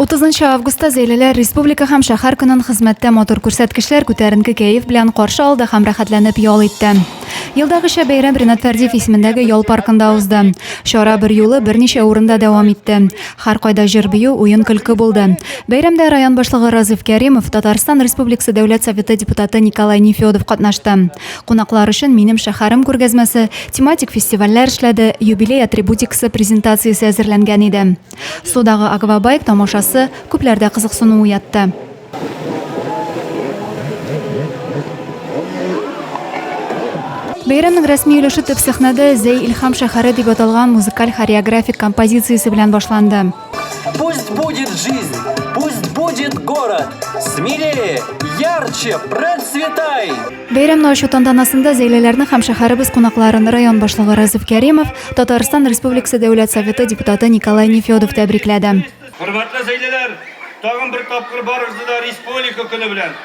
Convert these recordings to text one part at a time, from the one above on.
30 августта зәйлеләр республика һәм шәһәр көнен хезмәттә матур күрсәткечләр, күтәренке кәеф белән каршы алды һәм рәхәтләнеп ял итте. Елдагыча бәйрәм Ренат Фәрдиев исемендәге ял паркында узды. Чара берьюлы берничә урында дәвам итте. Һәркайда җыр-бию, уен-көлке булды. Бәйрәмдә район башлыгы Разиф Кәримов, Татарстан Республикасы Дәүләт Советы депутаты Николай Нефедов катнашты. Кунаклар өчен Минем шәһәрем күргәзмәсе, тематик фестивальләр эшләде, юбилей атрибутикасы презентациясе әзерләнгән иде. Судагы аквабайк тамашасы күпләрдә кызыксыну уятты. Бәйрәмнең рәсми өлеше төп сәхнәдә Зәй Илһам шәһәре дип аталган музыкаль-хореографик композициясе белән башланды. Пусть будет жизнь, пусть будет город, смелее, ярче, процветай! Бәйрәмне ачу тантанасында зәйлеләрне һәм шәһәребез кунакларын район башлыгы Разиф Кәримов, Татарстан Республикасы Дәүләт Советы депутаты Николай Нефедов тәбрикләде. Хөрмәтле зәйлеләр, тагын бер тапкыр барыгызны да Республика көне белән,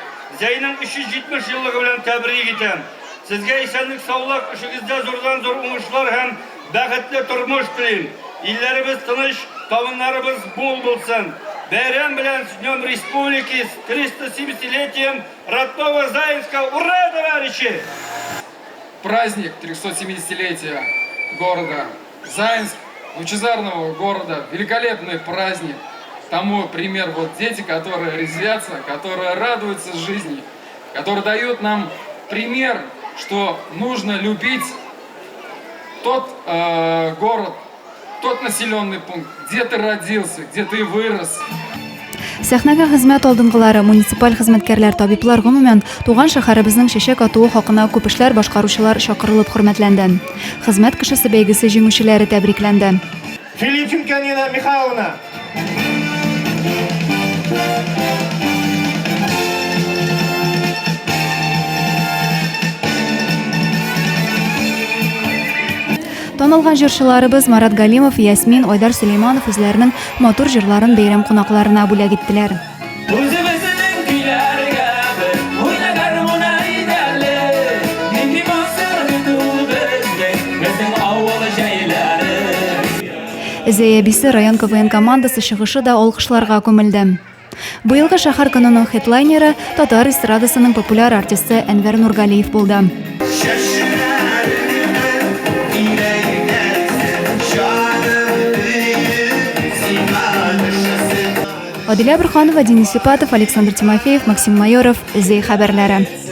Зәйнең 370 еллыгы белән тәбрик итәм. Сезгә исәнлек-саулык, эшегездә зурдан-зур уңышлар һәм бәхетле тормыш телим. Илләребез тыныч, табыннарыбыз мул булсын. Бәйрәм белән, с Днем Республики, с 370 летием Родного Заинска! Ура, товарищи! Праздник 370-летия города Заинск, лучезарного города, великолепный праздник. Тому пример вот дети, которые резвятся, которые радуются жизни, которые дают нам пример, что нужно любить тот э, город, Тот населенный пункт, где ты родился, где ты вырос. Сәхнәгә хезмәт алдынгылары, муниципаль хезмәткәрләр, табиблар, гомумән, туган шәһәребезнең чәчәк атуы хакына күп эшләр башкаручылар чакырылып хөрмәтләнде. Хезмәт кешесе бәйгесе җиңүчеләре тәбрикләнде. Филипченко Нина Михайловна. Танылган җырчыларыбыз Марат Галимов, Ясмин, Айдар Сөләйманов үзләренең матур җырларын бәйрәм кунакларына бүләк иттеләр. Үзебезнең көйләргә бер уйна гармун әйдәле, Нинди матур бит ул безнең, безнең авыл җәйләре. Зәй әбисе район КВН командасы чыгышы да алкышларга күмелде. Быелгы шәһәр көненең хедлайнеры татар эстрадасының популяр артисты Әнвәр Нургалиев булды. Адилә Борханова, Денис Ипатов, Александр Тимофеев, Максим Майоров, Зәй хәбәрләре.